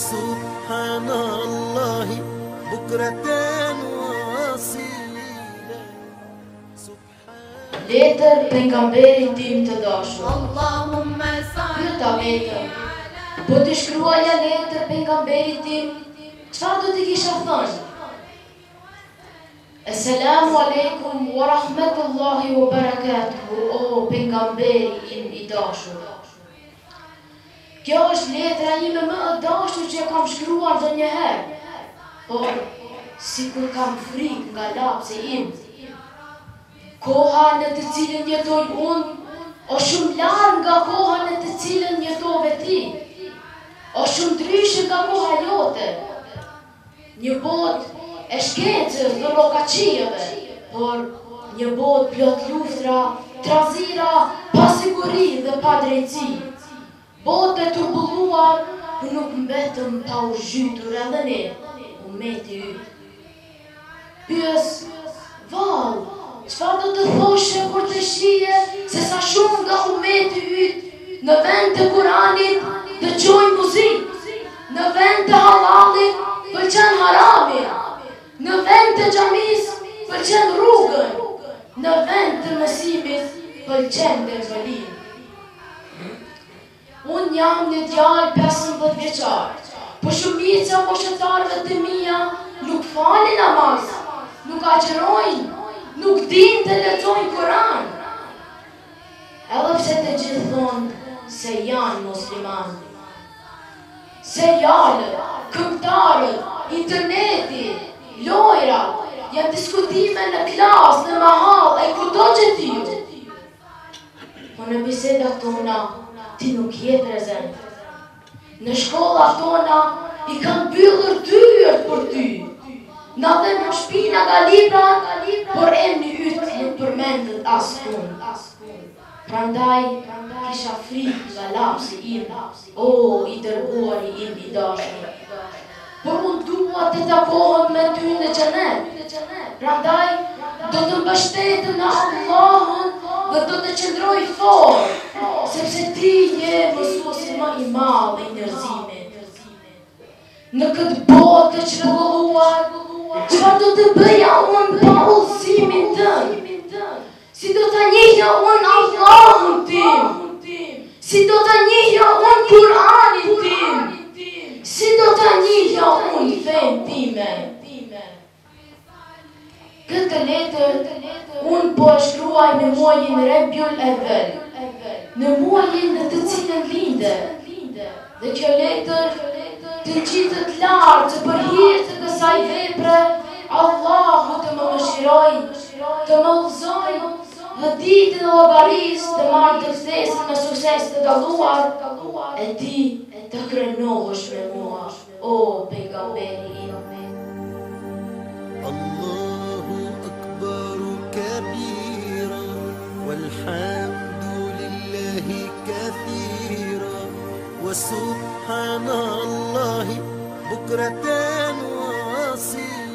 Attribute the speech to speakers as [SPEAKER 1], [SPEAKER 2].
[SPEAKER 1] وسبحان الله بكرة وأصيلا.
[SPEAKER 2] Letër pejgamberit tim të dashur.
[SPEAKER 3] Allahumma salli
[SPEAKER 2] Pyeta veten, po t'i shkruaja letër pejgamberit tim, çfarë do t'i kisha thënë? Esselamu alejkum wa rahmetullahi wa barakatuhu o pejgamberi im i dashur. Kjo është letra ime më e dashur që e kam shkruar ndonjëherë, por sikur kam frikë nga lapsi im. Koha në të cilën jetoj unë o shumë larg nga koha në të cilën jetove ti. O shumë ndryshe nga koha jote. Një botë e shkencës dhe rrokaqiejve, por një botë plot luftra, trazira, pasiguri dhe padrejtësi. Botë e turbulluar ku nuk mbetëm pa u zhytur edhe ne, umeti yt. Pyes, vallë, çfarë do të thoshe kur të shihje se sa shumë nga umeti yt në vend të Kuranit dëgjojnë muzikë, në vend të hallallit pëlqen haramin, në vend të xhamisë pëlqen rrugën, në vend të mësimit pëlqen dembëlinë. Unë jam një djalë 15 vjeçar, po shumica e moshatarëve të mia nuk falin namaz, nuk agjërojnë, nuk dinë të lexojnë Kur'an. Edhe pse të gjithë thonë se janë musliman. Serialet, këngëtarët, interneti, lojrat, janë diskutime në klasë, në mahallë e kudo gjetiu. Po në bisedat tona ti nuk je prezent. Në shkollat tona i kanë mbyllur dyert për ty. Na dhemb shpina nga librat, por emni yt nuk përmendet askund. Prandaj kisha frikë nga lapsi im, o i dërguari im i dashur. Por unë dua të takohem me ty në xhenet. Prandaj do të mbështetem në Allahun dhe do të qëndroj fort, sepse ti je mësuesi më i madh i njerëzimit. Në këtë botë të çrregulluar, çfarë do të bëja unë pa udhëzimin tënd? Si do ta njihja unë Allahun tim? Si do ta njihja unë Kur'anin tim? Si do ta njihja unë fenë time? Këtë letër unë po e shkruaj në muajin Rebjul Evvel, në muajin në të cilën linde. Dhe kjo letër të ngjitet lart që për hir të kësaj vepre Allahu të më mëshirojë, të më udhëzojë dhe ditën e llogarisë të marr dëftesën me sukses të dalluar e ti të krenohesh me mua, o pejgamberi im.
[SPEAKER 1] الله أكبر كبيرا والحمد لله كثيرا وسبحان الله بكرة وأصيلا.